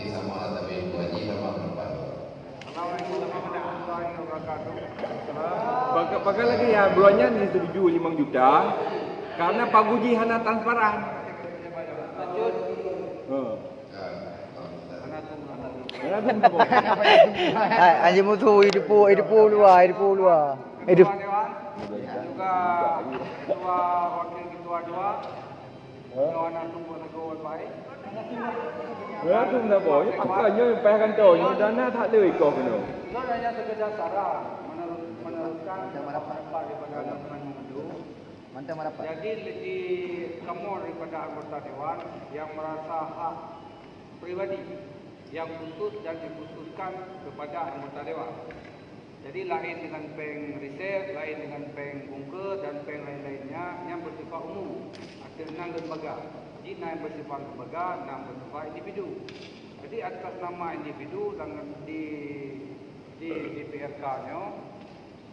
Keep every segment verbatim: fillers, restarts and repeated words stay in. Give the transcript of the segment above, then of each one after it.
Sama tapi Ibu Haji sama berempat. Baka, baka lagèe nyan buleuen nyan disetuju limong juta karena Pak Guji hana transparan. Ha. Hana transparan. Hai, anjing musuh, idup, idup luar, idup luar. Idup. Juga ketua, wakil ketua dua. Kalau anak tunggu lagu wifi. Ya, tu nak bawa. Apa nyo payah kantor nyo dana tak ada ikau kena. Itu hanya sekedar saran menurut meneruskan pendapat daripada anak-anak muda. Mantap merapat. Jadi di kamu daripada anggota dewan yang merasa hak pribadi yang khusus dan dikhususkan kepada anggota dewan. Jadi laén dengan péng riset, laén dengan péng bungke dan péng laén-laénnya yang bersifat umum atau nan lembaga. Jadi nan bersifat lembaga, nan bersifat individu. Jadi atas nama individu dan di di D P R K nyoe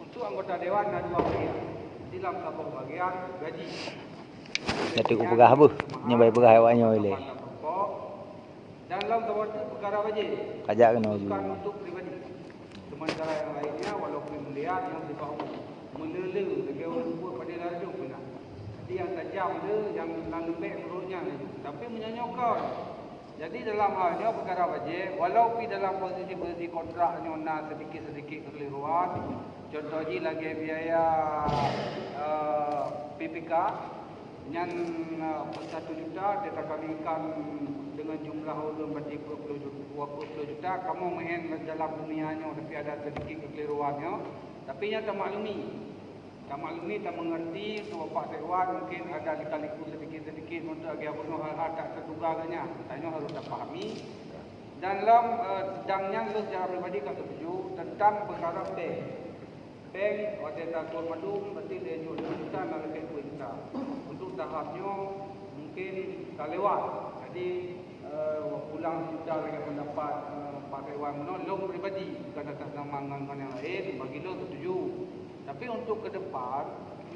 untuk anggota dewan ada dua bagian. Jadi dalam saboh bagian gaji. Datuk peugah beuh, nyoe bai peugah awak nyoe ilèe. Dan dalam saboh tu perkara bajet. Kajak kena uju. Bukan untuk pribadi. Sementara yang lainnya walaupun mulia yang bersifat umum. Meulele lagèe ureueng buet pada ladom beuna. Jadi yang tajam tu yang nan lembek menurutnya laju. Tapi meunyoe nyoe kon. Jadi dalam hal nyoe perkara bajet, walau pi dalam posisi-posisi kontrak nyoe na sedikit-sedikit kekeliruan, contoh jih lagèe biaya eh, P P K, nyan eh, satu juta, dia takalikan dengan jumlah ureueng berarti dua puluh juta, dua puluh juta, kamoe meu'en dalam dunia nyoe tapi ada sedikit kekeliruan nyoe, tapi nyan tamaklumi. Tamaklumi, tamengerti untuk Bapak Dewan mungkin ada lika-liku sedikit-sedikit untuk lagèe bunoe hal-hal tak terduga agaknya. Tanyoe harus tapahami. Dan lom eh, dan nyan lôn secara pribadi ka setuju tentang perkara péng. Péng watèe takur mandum berarti lhèe juta na leubeh dua juta. Untuk tahap nyoe mungkin ka lewat. Jadi eh, pulang sejuta lagèe pendapat eh, Pak Dewan meunoe, lôn pribadi bukan atas nama ngon, ngon yang lain, bagi lôn setuju. Tapi untuk ke depan,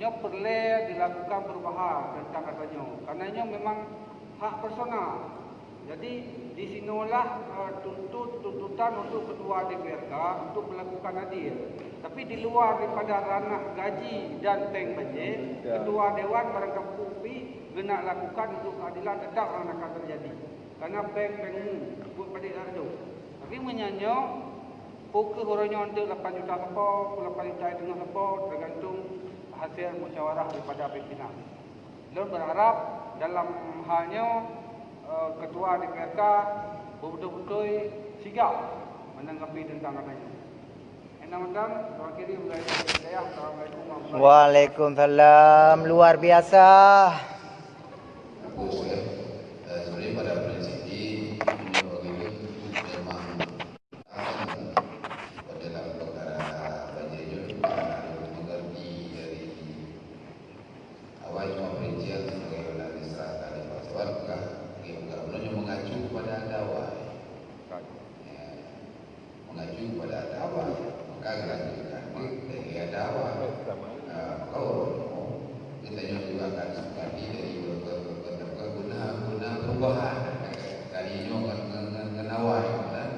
nyoe peureulèe dilakukan perubahan tentang ata nyoe. Karena nyoe memang hak personal. Jadi di sinoelah eh, tuntut tuntutan untuk ketua D P R K untuk melakukan adil. Tapi di luar daripada ranah gaji dan péng bajet, ketua dewan barang kapupi geunak lakukan untuk keadilan tetap akan terjadi. Karena péng-péng umum buet padé lam tu. Tapi meunyoe nyoe, peu kheueh uroe nyoe enteuk lapan juta sapo, lapan juta teungoh sapo, tergantung hasil musyawarah daripada pimpinan. Lôn berharap dalam hal nyoe eh, ketua D P R K beutôi-beutôi sigap menanggapi tentang ata nyoe. Enam macam, terakhir ni, Assalamualaikum warahmatullahi Waalaikumsalam. Luar biasa. Fokus ya. Eh, sebenarnya pada prinsipnya, menurut bagi itu memang dalam perkara banjir itu bukan mengerti dari awal cuma perincian sebagai orang diserahkan di pasukan pegang. Dia pegang. Menurutnya mengacu kepada ada awal. Ya. Mengacu kepada ada awal, maka dilanjutkan lagi ada awal. Ah, maka orang kita juga akan seperti dari beberapa guna guna perubahan dari nyoe ngan ngan ngan awal kan.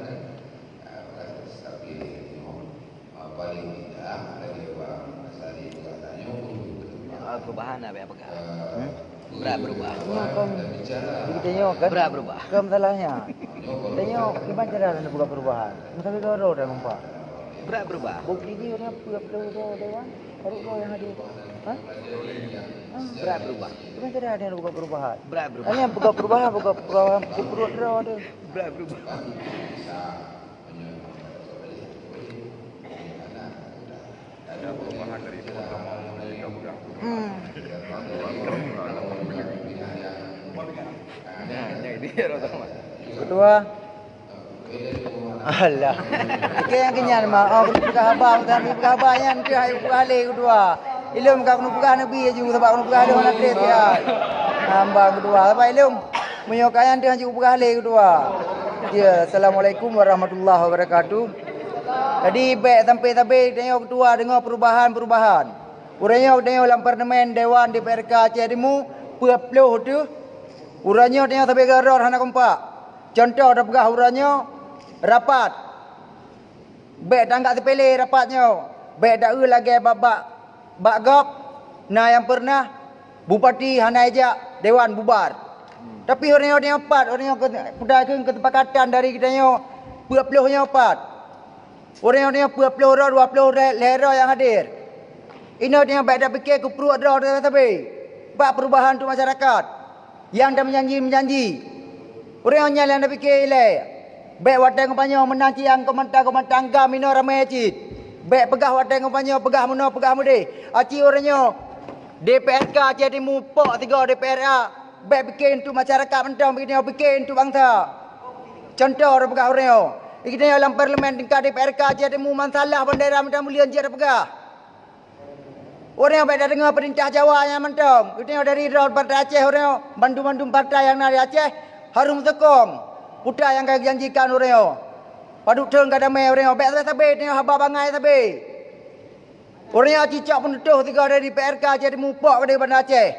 Ah, maka tapi nyoe ah, paling tidak dari orang asal itu katanya untuk Ah, perubahan apa yang pegang? eh, Berat berubah. Nyoe kan, jadi kita nyoe kan, Berat berubah. Kan masalahnya. Kita nyoe gimana cara nak buka perubahan? Masa kita roh dah nampak. Berat berubah. Bukti dia dah apa apa dah dah dah. Baru roh yang ada. Ha? Berat berubah. Gimana cara dia nak buka perubahan? Berat berubah. Hanya buka perubahan, buka perubahan, buka perut roh dia. Berat berubah. Ada perubahan dari teman-teman yang mudah-mudahan. Hmm. Kalau orang mudah, Nah, jadi dia orang sama. Ketua. Alah. Oke yang kenyan mah. Oh, kena peugah haba, kami peugah haba nyan tu hai buka lé ketua. Ilum ka kena peugah nabi aju sebab kena peugah lé orang tes ya. Hamba ketua. Sebab ilum meunyoe ka nyan tu aju peugah lé ketua. Ya, assalamualaikum warahmatullahi wabarakatuh. Jadi bèk sampai-sampai tanyoe ketua deungoe perubahan-perubahan. Uroe nyoe tanyoe lam parlemen dewan D P R K Aceh Timu peuet ploh tu. Uroe nyoe tanyoe sabe garor hana kompak. Contoh tapeugah uroe nyoe, rapat. Bék tanggap seupele rapat nyoe. Bék taeu lagée bak, bak, bak gob, na nyang peureunah bupati hana ijak dewan bubar. Tapi uroe nyoe, uroe nyoe pat, uroe nyoe keu-, peue kheun keusepakatan dari geutanyoe peuet ploh nyoe pat. Uroe nyoe, uroe nyoe peuet ploh droe, dua ploh lhée droe nyang hadir. Inoe uroe nyoe bék tapike keu pruet droe sabe-sabe bak peurubahan untuk masyarakat. Nyang tameujanji-meujanji. Ureuëng nyan nyang tapike ilée. Bék watée geutanyoe meunan cit nyang keu mantong-mantong GAM inoe ramé cit. Bék peugah watée geutanyoe peugah meunoe peugah meudeh. Aci ureuëng nyoe D P R K Aceh Timu pok tiga D P R A. Bék pike untuk masyarakat mantong, pike untuk bansa. Contoh ureuëng peugah ureuëng nyoe. Geutanyoe lam parlemen tingkat D P R K Aceh Timu masalah bandera mantong buleuen jeuet tapeugah. Ureuëng bék tadeungoe peurintah Jawa nyan mantong. Geutanyoe dari droe partai Aceh, ureuëng bandum-bandum partai nyang na di Aceh harôh meuseukong peue nyang ka geujanjikan ureuëng. Padub thon ka damé ureuëng, bék sabe-sabe tanyoe haba bangai sabe. Ureuëng cicok peunutôh sigoe dari P R K Aceh Timu pok keudeh Banda Aceh.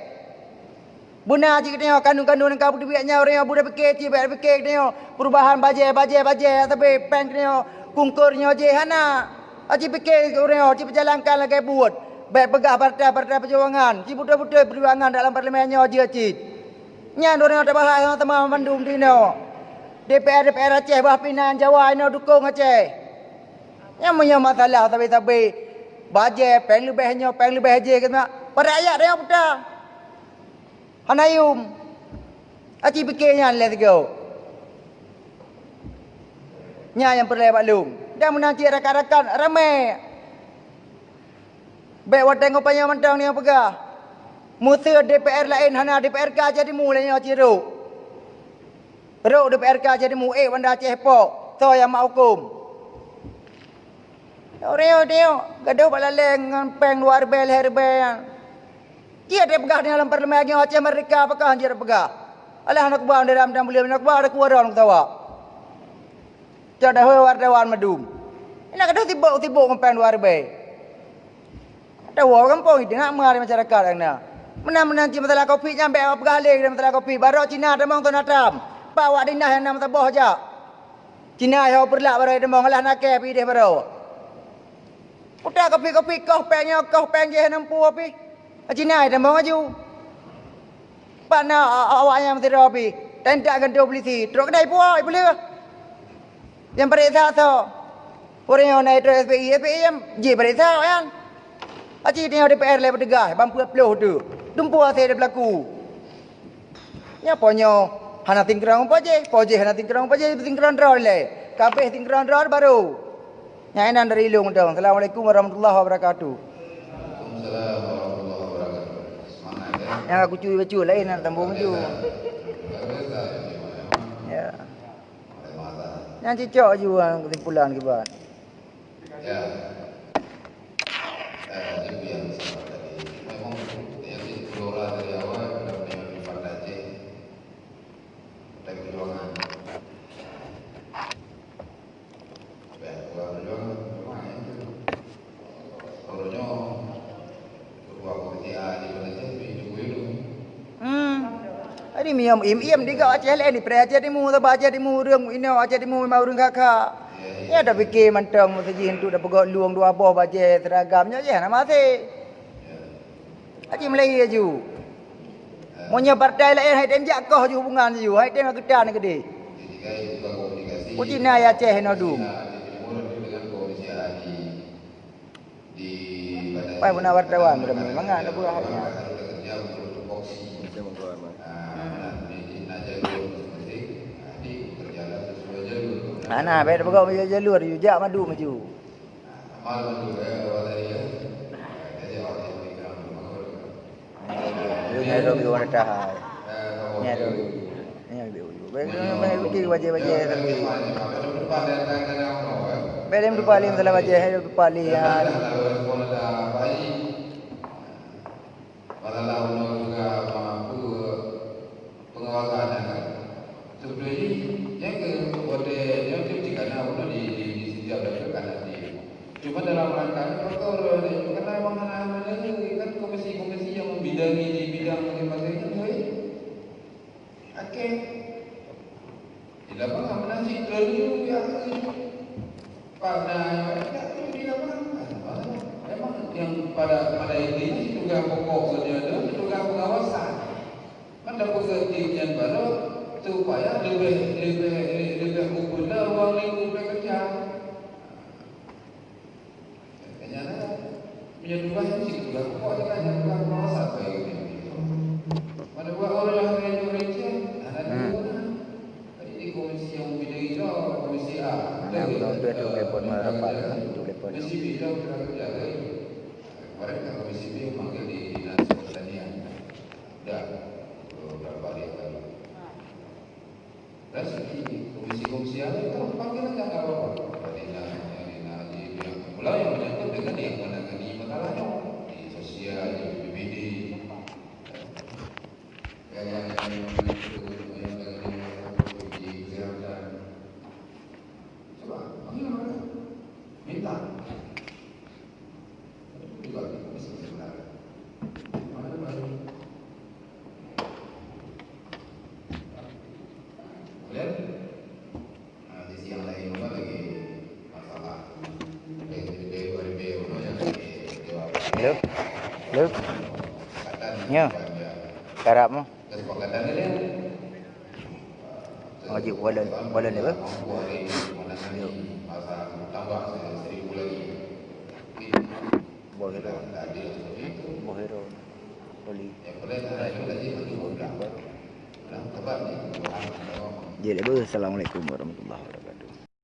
Beuna cit geutanyoe kandung-kandung nyang ka peuteubiet nyan, ureuëng nyang beuna pike cit bék pike geutanyoe perubahan bajée, bajée, bajée, sabe péng geutanyoe kungkor nyoe jih hana. Aci pike ureuëng nyoe, ci peujalankan lagée buet. Bék peugah partai-partai peujuangan, ci beutôi-beutôi peujuangan dalam parlemen nyoe jeuet cit. Nyan ureuëng nyang tabahas sama-sama mandum di inoe. D P R, D P R Aceh bah pinan Jawa inoe dukong Aceh. Nyan meunyoe masalah sabe-sabe bajée, péng leubeh nyoe, péng leubeh jih, keumat pada ayat tanyoe peue? Hana yum. Aci pike nyan lé sigoe. Nyan nyang peureulée bak lôn. Dan meunan cit rakan-rakan ramé. Bék watée ngon panyang mantong nyang peugah. Meuseu D P R laén hana D P R K Aceh Timu lé nyoe cit rôk. Rôk D P R K Aceh Timu ék Banda Aceh pok. Soe nyang mak huköm? Ureuëng nyoe, ureuëng nyoe gadôh bak laleng ngon péng dua ribée lhée ribée nyan. Jeuet tapeugah di lam parlemen nyoe Aceh Merdeka pakon jeuet tapeugah. Alah na kuba dalam dan buleuen na kuba ada kuwaran ketawa. Cok dahôi wartawan madum. Ina gadôh sibok-sibok ngon péng dua ribée. Tawoe gampông itu nak meuhari masyarakat nyang na. Meunan-meunan cit masalah Covid nyan bék peugah lé masalah Covid. Barô Cina tamong Donald Trump. Pak wak dinah nyang na meusaboh jak. Cina yoh peureulak barô tamong alah nakée pih ideh barô. Utak kopi-kopi koh péng nyoe, koh péng jih hana mampu pih. Cina tamong aju. Pat na a-, a-, awak nyang meusidroe pih. Tan tak gantoe polisi, trok keudai puwoe, ipeuleueh. Nyang pareksa soe? Ureuëng nyang na itrok S P I, S P I nyang jipareksa awak nyan. Aci tanyoe D P R lé petugas, ban peuet ploh tu. Tumpu hase di pelaku. Nyan po nyoe hana tingkeurong po jih, po jih hana tingkeurong po jih, tingkeurong droe lé. Kabeh tingkeurong droe baru. Nyan inan dari lôn dong. Assalamualaikum warahmatullahi wabarakatuh. Waalaikumsalam warahmatullahi wabarakatuh. Semangat, ya. Nyang aku cuy bacut lain nak tambah maju. Luar biasa, luar biasa, ya. Ya. Nyan cicok ju kesimpulan kiban. Ya. Eh, itu yang saya tadi. Memang yang di Blora dari awal sudah punya Partai Aceh. Partai Perjuangan. Partai Perjuangan, Perjuangan itu. Kalau nyoe, ketua komisi A di Malaysia, itu Jokowi tu. Hmm. Jadi miom im-im di gau Aceh lain, di Aceh Timu, sabab Aceh Timu ureuëng inoe, Aceh Timu memang ureuëng kha-kha. Ya, dah fikir mantong mesti jih untuk dah pegok lueng dua boh bajée seragam nyoe jih nama sih. Haji Melayu aju. Meunyoe partai lain hai tem jak koh ju hubungan ju, hai tem geutan keudeh. Uji na ya Aceh no dum. Pai beuna wartawan beureume mangat na buah hanya. Hana, beda pegawai jalur, jalur, jalur, jalur, jalur. Nyan lom di ureueng tahan. Nyan lom di. Nyan lom di. Baik, baik, baik, bajée-bajée tapi. Baik, lem tu paling salah bajée, hai tu paling, ya. Masalah unoe juga mampu pengawasan, kan. Sebenarnya, nyang ke, watée nyoe cit jih kana unoe di, di, di setiap dapur kana di. Cuma dalam rangka ni, faktor, karena memang hana, hana, kan komisi-komisi yang membidangi di bidang masing-masing kan, sorry. Oke. Di dalam Cit triliun ya, pada, ya, di lapangan. Memang yang pada, pada intinya tugas pokok kerja tu tugas pengawasan. Kan dah pekerti nyan baru supaya lebih, lebih, lebih popular ruang lingkup pekerja. Katanya lah, meunyoe tugaih nyan cit tugaih pokok, tugaih nyan tugaih pengawasan bagi ureueng. Mana buat orang yang Malaysia, anak Hmm. dua. Jadi di komisi yang bidang itu, komisi A. Nah, betul, betul, betul, eh, telepon malam dapat, eh, itu telepon. Komisi B itu kita kerja lagi. Kemarin kan komisi B memanggil di Dinas Pertanian. Dah, beberapa hari yang lalu. Dan segi komisi-komisi yang lain, kalau panggil aja nggak apa-apa. Tadi nak, yang ini nak, di, yang mulai yang menyangkut dengan yang menangani masalahnya. Di sosial, di B P B D. Yang, yang, yang, yang, yang, yang, yang, yang, di kesihatan. Coba, panggil mereka. Minta. Itu juga di komisi sebenarnya. Mana lagi? Kemudian, ah, sisi yang lain apa lagi? Masalah. Halo? Halo? Kesepakatan. Ya. Karap mu? Kesepakatan dia. Wajib wallet, wallet dia. Mampu hari ini menangani masa tambah seribu lagi. Boh hero. Boh hero. Oli. Jadi, Assalamualaikum warahmatullahi wabarakatuh.